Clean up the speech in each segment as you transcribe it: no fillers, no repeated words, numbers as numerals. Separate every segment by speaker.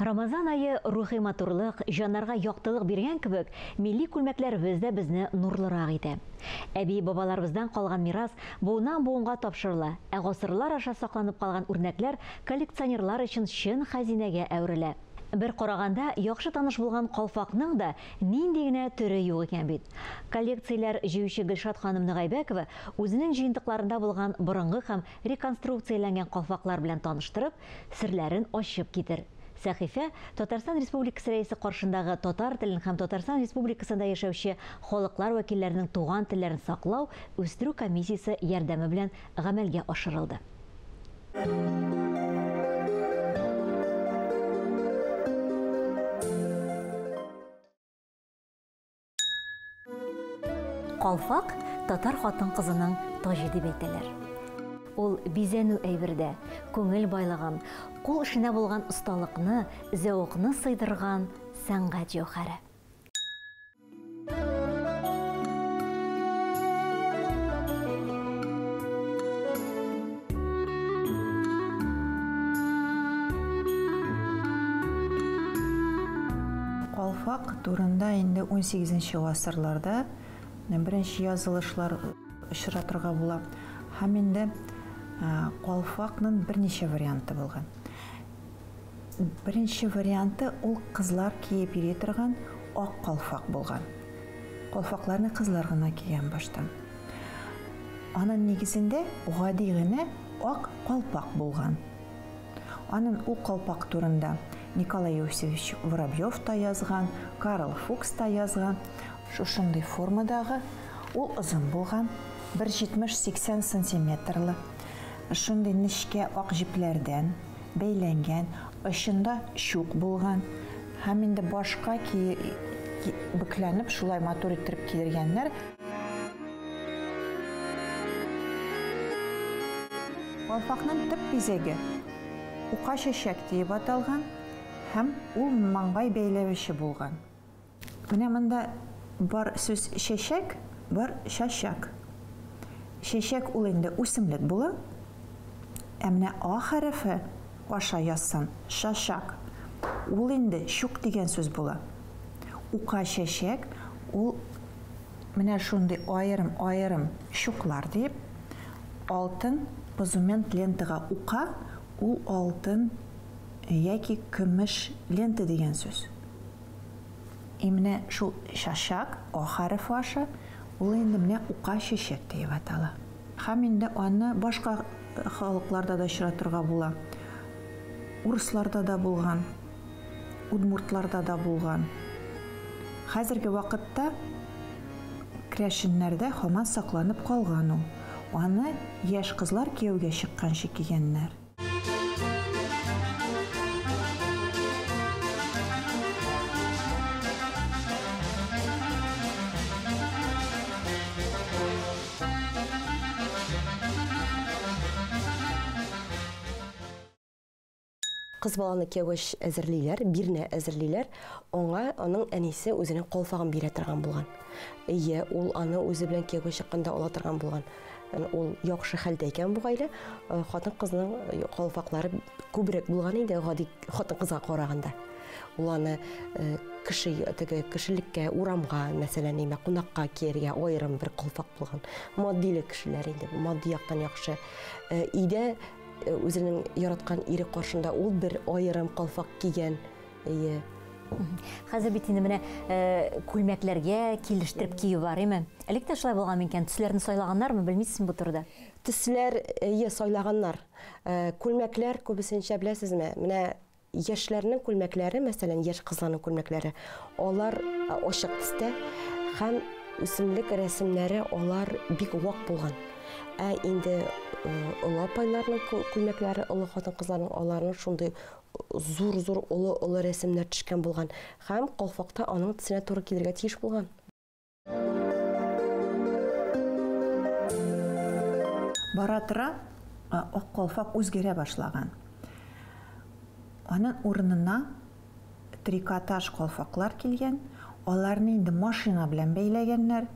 Speaker 1: Рамазан ае рухи матурлык, җаннарга яктылык биргән кебек, милли күлмәкләребез дә безне нурлырак итә. Әби-бабаларыбыздан калган мирас буыннан-буынга тапшырыла, ә гасырлар аша сакланып калган үрнәкләр коллекционерлар өчен чын хәзинәгә әверелә. Бер караганда, яхшы таныш булган калфакның да нинди генә төре юк икән бит. Коллекцияләр җыючы Гөлшат ханым Ногайбәкова үзенең җыентыкларында булган борынгы һәм реконструкцияләнгән калфаклар белән таныштырып, серләрен ачып китер. Сәхифә Татарстан Республикасы Рәисе каршындагы татар телен һәм Татарстан Республикасында яшәүче халыклар вәкилләренең туган телләрен саклау, үстерү комиссиясе ярдәме белән гамәлгә ашырылды. Калфак татар хатын-кызының таҗы дип әйтәләр. Ул бизәнү әйбере дә, күңел байлыгын, кул эшенә булган осталыкны, зәвыкны сыйдырган сәнгать җәүһәре.
Speaker 2: Калфак турында инде 18 гасырларда беренче язылышлар очратырга була. Һәм инде калфакның берничә варианты булган. Беренче варианты ул кызлар киеп йөри торган ак калфак булган. Калфакларны кызлар гына кигән башта. Аның нигезендә гади генә ак калпак булган. Аның ул калпак турында Николай Иосифович Воробьев та язган, Карл Фукс та язган. Шушындый формадагы, ул озын булган, 1,70-80 сантиметрлы, шундый нечкә ак җепләрдән бәйләнгән, очында чук булган һәм инде башка бөкләнеп шулай матур иттереп кидергәннәр. Калфакның төп бизәге ука чәчәк диеп аталган һәм ул маңгай бәйләвече булган. Менә монда бар сүз чәчәк, бар чачак. Чәчәк ул инде үсемлек була. Ә менә А хәрефе аша язсан, чачак, ул инде чук дигән сүз була. Ука чәчәк ул менә шундый аерым-аерым чуклар диеп, алтын позумент лентага ука, ул алтын яки көмеш лента дигән сүз. И менә шул чачак, А хәрефе аша, ул инде менә ука чәчәк диеп атала. Һәм инде аны башка халыкларда да очратырга була. Урысларда да булган, удмуртларда да булган. Хәзерге вакытта керәшеннәрдә һаман сакланып калган ул. Аны яшь кызлар кияүгә чыкканчы кигәннәр.
Speaker 3: Кыз баланы кияүгә әзерлиләр, бирнә әзерлиләр. Аңа аның әнисе үзенең калфагын бирә торган булган. Ие, ул аны үзе белән кияүгә чыкканда ала торган булган. Ул яхшы хәлдә икән бу гаилә. Хатын-кызның калфаклары күбрәк булган инде гади хатын-кызга караганда. Ул аны кеше теге кешелеккә, урамга, мәсәлән, имә кунакка кияргә аерым бер калфак булган. Матдиле кешеләр инде, матди яктан яхшы. Өйдә үзенең яраткан ире каршында ул бер аерым калфак кигән. Әйе.
Speaker 1: Хәзер бит инде менә күлмәкләргә килештереп кию бар, әйме? Элек тә шулай булган микән? Төсләрне сайлаганнармы, белмисезме бу турыда?
Speaker 3: Төсләр, әйе, сайлаганнар. Күлмәкләр күбесенчә беләсезме? Менә яшьләрнең күлмәкләре, мәсәлән, яшь кызларның күлмәкләре, алар ачык төстә һәм үсемлек рәсемнәре алар бик вак булган. Ә инде олы апайларның күлмәкләре, олы хатын-кызларның, аларның шундый зур-зур олы-олы рәсемнәр төшкән булган һәм калфакта аның төсенә туры килергә тиеш булган.
Speaker 2: Бара-тора ак калфак үзгәрә башлаган. Аның урынына трикотаж калфаклар килгән. Аларны инде машина белән бәйләгәннәр.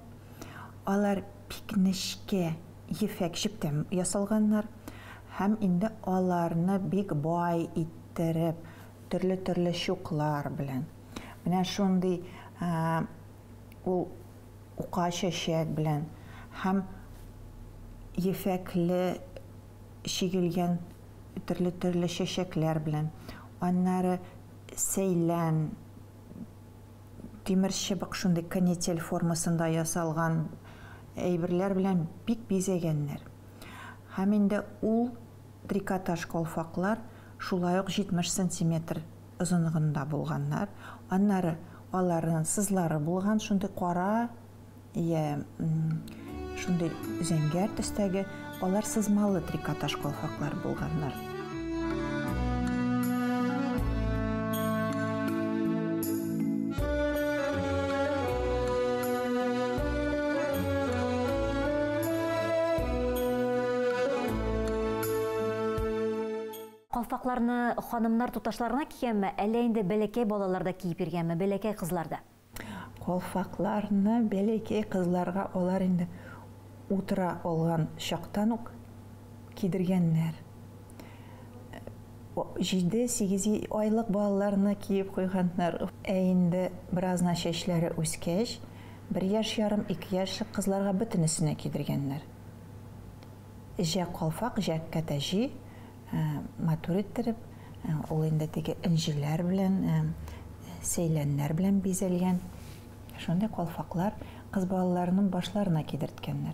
Speaker 2: Алар бик нечкә ефәк җептән ясалганнар һәм инде аларны бик бай иттереп, төрле-төрле чуклар белән. Менә шундый ул ука чәчәк белән һәм ефәкле чигелгән төрле-төрле чәчәкләр белән. Аннары сәйлән, тимер чыбык шундый канитель формасында ясалган әйберләр белән бик бизәгәннәр. Һәм инде ул трикотаж калфаклар шулай ук 70 сантиметр озынлыгында булганнар. Аннары аларның сызлары булган, шундый кара я шундый зәңгәр төстәге, алар сызмалы трикотаж калфаклар булганнар.
Speaker 1: Калфакларны ханымнар туташларына кигәнме, әллә инде бәләкәй балалар да киеп йөргәнме, бәләкәй кызлар да?
Speaker 2: Калфакларны бәләкәй кызларга алар инде утыра алган чактан ук кидергәннәр. 7-8 айлык балаларны киеп куйганнар. Ә инде беразна чәчләре үскәч, 1 яшь ярым, 2 яшьлек кызларга бөтенесенә кидергәннәр. Җә калфак, җә кәтәҗи, матур иттереп, ул инде теге энҗеләр белән, сәйләннәр белән бизәлгән. Шундый калфаклар кыз балаларының башларына кидерткәннәр.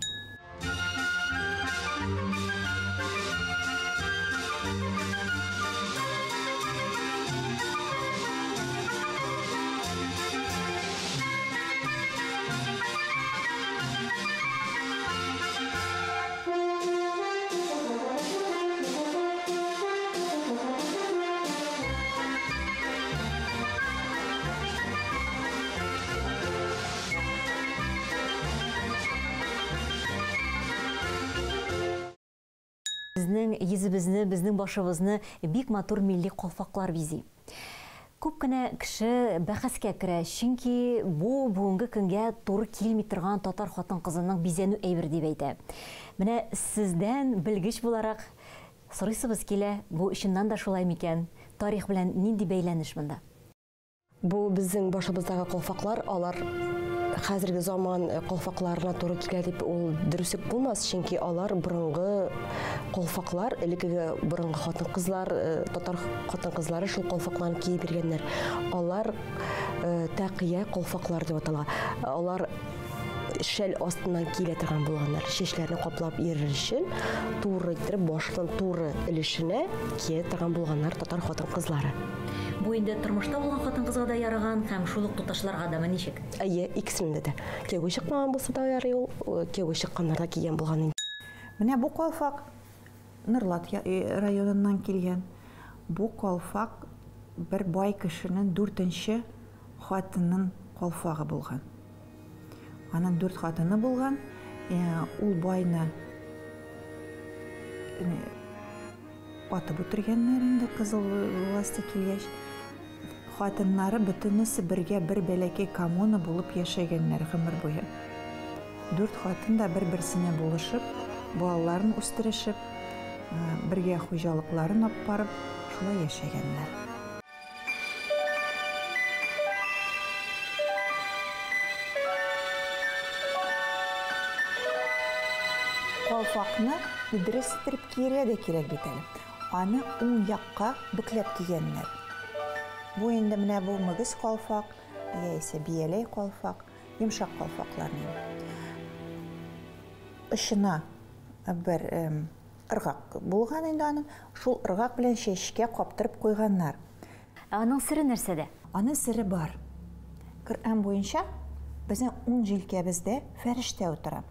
Speaker 1: Безнең йөзебезне, безнең башыбызны бик матур милли калфаклар бизи. Күп кенә кеше бәхәскә керә, чөнки бу бүгенге көнгә туры килми торган татар хатын-кызының бизәнү әйбер дип әйтә. Менә сездән белгеч буларак сорыйсыбыз килә, бу чыннан да шулай микән? Тарих белән нинди бәйләнеш монда?
Speaker 3: Бу безнең башыбыздагы калфаклар, алар хәзерге заман калфакларына туры килә дип ул дөресек булмас, чөнки алар борынгы калфаклар, элеккеге борынгы хатын-кызлар, татар хатын-кызлары шул калфакларны киеп йөргәннәр. Алар тәкыя калфаклар дип атала. Алар шәл астыннан килә торган булганнар. Чәчләрне каплап йөрер өчен туры иттереп башның туры өлешенә кия торган булганнар татар хатын-кызлары.
Speaker 1: Бу инде тормышта булган хатын-кызга да яраган һәм шул ук туташларга да ничек?
Speaker 3: Әйе, икесендә дә. Кияүгә чыкмаган булса да ярый ул, кияүгә чыкканнар да кигән булган инде.
Speaker 2: Менә бу калфак Нырлат районыннан килгән. Бу калфак бер бай кешенең 4-нче хатынының калфагы булган. Аның 4 хатыны булган. Ул байны атып үтергәннәр инде кызыл власти килгәч. Хатыннары бөтенесе бергә бер бәләкәй коммуна булып яшәгәннәр гомер буе. 4 хатын да бер-берсенә булышып, балаларын үстерешеп, бергә хуҗалыкларын алып барып, шулай яшәгәннәр. Калфакны дөрес итеп кияргә дә кирәк бит әле. Аны уң якка бөкләп кигәннәр. Бу инде менә бу мөгез калфак, яисә бияләй калфак, йомшак калфакларның. Очына бер ыргак булган инде аның, шул ыргак белән чәчкә каптырып куйганнар.
Speaker 1: Ә аның сере нәрсәдә?
Speaker 2: Аның сере бар. Коръән буенча безнең уң җилкәбездә фәрештә утыра.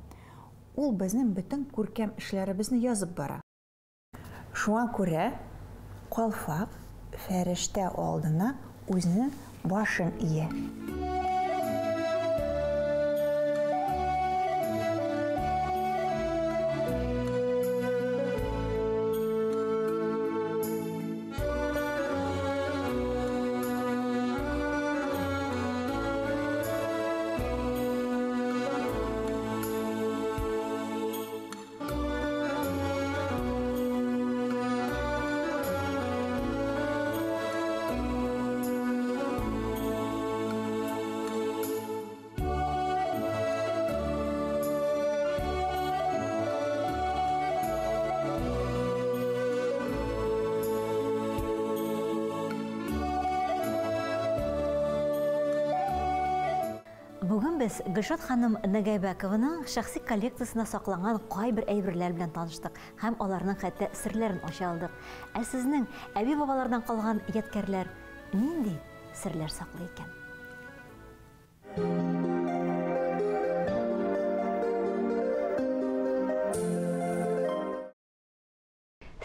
Speaker 2: Ул безнең бөтен күркәм эшләребезне язып бара. Шуңа күрә калфак фәрештә алдына үзенең башын ия.
Speaker 1: Бүген без Гөлшат ханым Нагайбәкованың шәхси коллекциясендә сакланган кайбер әйберләр белән таныштык һәм аларның хәтта серләрен ача алдык. Ә сезнең әби-бабалардан калган ядкәрләр нинди серләр саклый икән?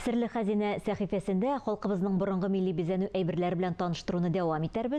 Speaker 1: Серле хәзинә сәхифәсендә халкыбызның борынгы милли бизәнү әйберләре белән таныштыруны дәвам итәрбез.